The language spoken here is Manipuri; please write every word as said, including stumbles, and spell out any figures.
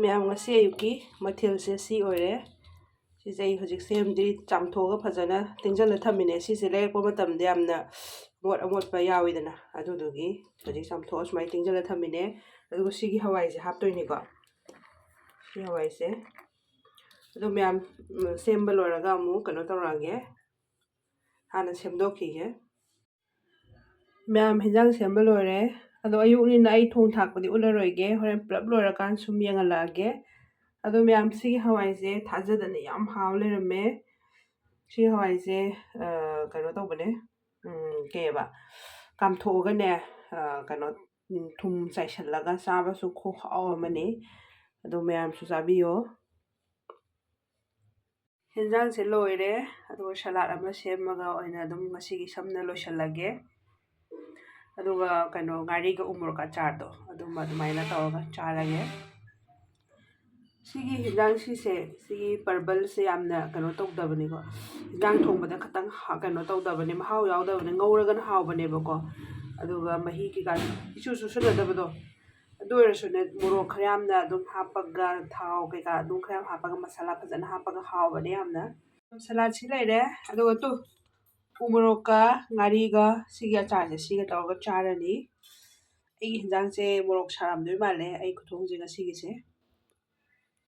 ꯃꯌꯥꯝ, ꯉꯁꯤ ꯑꯌꯨꯛꯀꯤ ꯃꯊꯦꯜꯁꯦ ꯁꯤ ꯑꯣꯏꯔꯦ꯫ ꯁꯤꯁꯦ ꯑꯩ ꯍꯧꯖꯤꯛ ꯁꯦꯝꯗ꯭ꯔꯤ, ꯆꯥꯝꯊꯣꯛꯑꯒ ꯐꯖꯅ ꯇꯤꯡꯁꯤꯜꯂ ꯊꯝꯃꯤꯅꯦ꯫ ꯁꯤꯁꯦ ꯂꯩꯔꯛꯄ ꯃꯇꯝꯗ ꯌꯥꯝꯅ ꯑꯃꯣꯠ ꯑꯃꯣꯠꯄ ꯌꯥꯎꯋꯤꯗꯅ, ꯑꯗꯨꯗꯨꯒꯤ ꯍꯧꯖꯤꯛ ꯆꯥꯝꯊꯣꯛꯑ ꯁꯨꯃꯥꯏꯅ ꯇꯤꯡꯁꯤꯜꯂ ꯊꯝꯃꯤꯅꯦ꯫ ꯑꯗꯨꯒ ꯁꯤꯒꯤ ꯍꯋꯥꯏꯁꯦ ꯍꯥꯞꯇꯣꯏꯅꯤꯀꯣ, ꯁꯤ ꯍꯋꯥꯏꯁꯦ꯫ ꯑꯗꯣ ꯃꯌꯥꯝ, ꯎꯝ, ꯁꯦꯝꯕ ꯂꯣꯏꯔꯒ ꯑꯃꯨꯛ ꯀꯩꯅꯣ ꯇꯧꯔꯛꯑꯒꯦ, ꯍꯥꯟꯅ ꯁꯦꯝꯗꯣꯛꯈꯤꯒꯦ꯫ ꯃꯌꯥꯝ, ꯍꯤꯟꯖꯥꯡ ꯁꯦꯝꯕ ꯂꯣꯏꯔꯦ꯫ ꯑꯗꯣ ꯑꯌꯨꯛꯅꯤꯅ ꯑꯩ ꯊꯣꯡ ꯊꯥꯛꯄꯗꯤ ꯎꯠꯂꯔꯣꯏꯒꯦ, ꯍꯣꯔꯦꯟ ꯄꯨꯂꯞ ꯂꯣꯏꯔꯀꯥꯟ ꯁꯨꯝ ꯌꯦꯡꯍꯜꯂꯛꯑꯒꯦ꯫ ꯑꯗꯣ ꯃꯌꯥꯝ, ꯁꯤꯒꯤ ꯍꯋꯥꯏꯁꯦ ꯊꯥꯖꯗꯅ ꯌꯥꯝ ꯍꯥꯎ ꯂꯩꯔꯝꯃꯦ꯫ ꯁꯤ ꯍꯋꯥꯏꯁꯦ, ꯑ, ꯀꯩꯅꯣ ꯇꯧꯕꯅꯦ, ꯎꯝ, ꯀꯩꯑꯕ, ꯀꯥꯝꯊꯣꯛꯑꯒꯅꯦ, ꯑ, ꯀꯩꯅꯣ, ꯎꯝ, ꯊꯨꯝ ꯆꯥꯏꯁꯤꯜꯂꯒ ꯆꯥꯕꯁꯨ ꯈꯨꯍꯥꯎ ꯑꯃꯅꯤ꯫ ꯑꯗꯣ ꯃꯌꯥꯝꯁꯨ ꯆꯥꯕꯤꯌꯣ꯫ ꯍꯦꯟꯖꯥꯡꯁꯦ ꯂꯣꯏꯔꯦ, ꯑꯗꯨꯒ ꯁꯂꯥꯗ ꯑꯃ ꯁꯦꯝꯃꯒ ꯑꯣꯏꯅ ꯑꯗꯨꯝ ꯉꯁꯤꯒꯤ ꯁꯝꯅ ꯂꯣꯏꯁꯤꯜꯂꯒꯦ꯫ ꯑꯗꯨꯒ ꯀꯩꯅꯣ, ꯉꯥꯔꯤꯒ ꯎꯃꯣꯔꯣꯛ ꯑꯆꯥꯔꯗꯣ ꯑꯗꯨꯝ ꯑꯗꯨꯃꯥꯏꯅ ꯇꯧꯔꯒ ꯆꯥꯔꯒꯦ꯫ ꯁꯤꯒꯤ ꯍꯤꯟꯖꯥꯡ, ꯁꯤꯁꯦ, ꯁꯤꯒꯤ ꯄꯔꯕꯜꯁꯦ ꯌꯥꯝꯅ ꯀꯩꯅꯣ ꯇꯧꯗꯕꯅꯤꯀꯣ, ꯍꯤꯟꯖꯥꯡ ꯊꯣꯡꯕꯗ ꯈꯇꯪ ꯍꯥ-, ꯀꯩꯅꯣ ꯇꯧꯗꯕꯅꯦ, ꯃꯍꯥꯎ ꯌꯥꯎꯗꯕꯅꯦ, ꯉꯧꯔꯒꯅ ꯍꯥꯎꯕꯅꯦꯕꯀꯣ꯫ ꯑꯗꯨꯒ ꯃꯍꯤ ꯀꯩꯀꯥ ꯏꯆꯨ ꯆꯨꯁꯟꯅꯗꯕꯗꯣ, ꯑꯗꯨ ꯑꯣꯏꯔꯁꯨꯅꯦ, ꯃꯣꯔꯣꯛ ꯈꯔ ꯌꯥꯝꯅ ꯑꯗꯨꯝ ꯍꯥꯞꯄꯒ, ꯊꯥꯎ ꯀꯩꯀꯥ ꯑꯗꯨꯝ ꯈꯔ ꯌꯥꯝ ꯍꯥꯞꯄꯒ, ꯃꯁꯥꯂꯥ ꯐꯖꯅ ꯍꯥꯞꯄꯒ ꯍꯥꯎꯕꯅꯦ ꯌꯥꯝꯅ꯫ ꯁꯂꯥꯗꯁꯤ ꯂꯩꯔꯦ, ꯑꯗꯨꯒ ꯇꯨ, ꯎ ꯃꯣꯔꯣꯛꯀ ꯉꯥꯔꯤꯒ ꯁꯤꯒꯤ ꯑꯆꯥꯔꯁꯦ ꯁꯤꯒ ꯇꯧꯔꯒ ꯆꯥꯔꯅꯤ꯫ ꯑꯩꯒꯤ ꯍꯤꯟꯖꯥꯡꯁꯦ ꯃꯣꯔꯣꯛ ꯁꯥꯔꯝꯗꯣꯏ ꯃꯥꯜꯂꯦ, ꯑꯩ ꯈꯨꯊꯣꯡꯁꯦ ꯉꯁꯤꯒꯤꯁꯦ꯫